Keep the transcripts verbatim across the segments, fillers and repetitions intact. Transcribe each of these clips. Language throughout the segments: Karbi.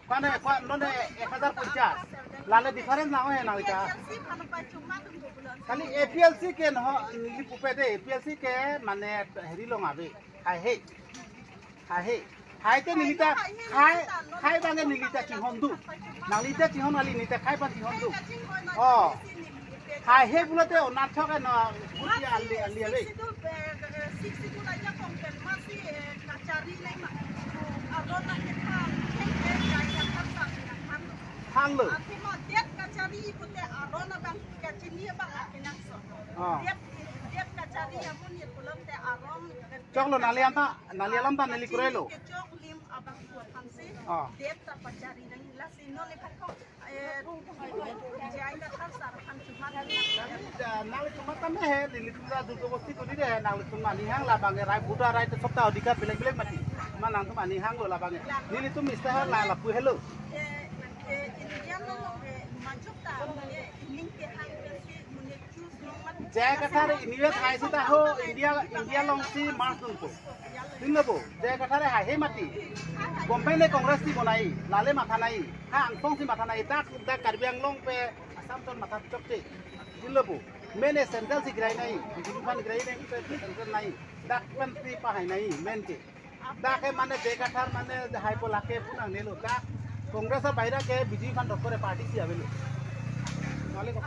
Kwane, kwane, nonte ek hajar ponchas. Lale difference nang-oi nang ita. Kali A P L C ke no, neli pupe de, A P L C ke mane heri along ave. Haihe. Haihe. Haite neli ta, khai, khai abang ke neli ta chinghon do. Nangli ta chinghon kali, neli ta khai abang chinghon do. Oh. Haihe pulote onat thok no, buti ali, ali ave. Hanglo. Ah. Choklo, nangli anta, nangli alam ta neli kroilo. Ah. Nangli chuma tame he, nelitum ta jor jobosti kori de, nanglitum mani hang labang ke, rai buta rai te sabta odhikar belek belek mati. Ma nangtum mani hanglo labang ke. Nelitum mista ha la lapu helo. J I Kathar anywhere hai sita ho India, India alongsi march dunpo. Dinglo bo, J I Kathar haihe mati. Bombay le Congress si bonai, lale matha nai. Ha angsong si matha nai, dak dak Karbi Anglong pe Assam ton matha chokche. Dinglo bo, main e central si girai nai, B J P aphan girai nai, central nai. Dak pen si pahai nai, main ke. Dak ke mane J I Kathar mane haipo lake pu nangnelo. Dak Congress abaira ke B J P aphan dokore party si avelo. Nale ko.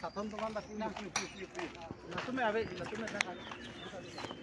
Sathon teman dak na. Latum ave, latum ave.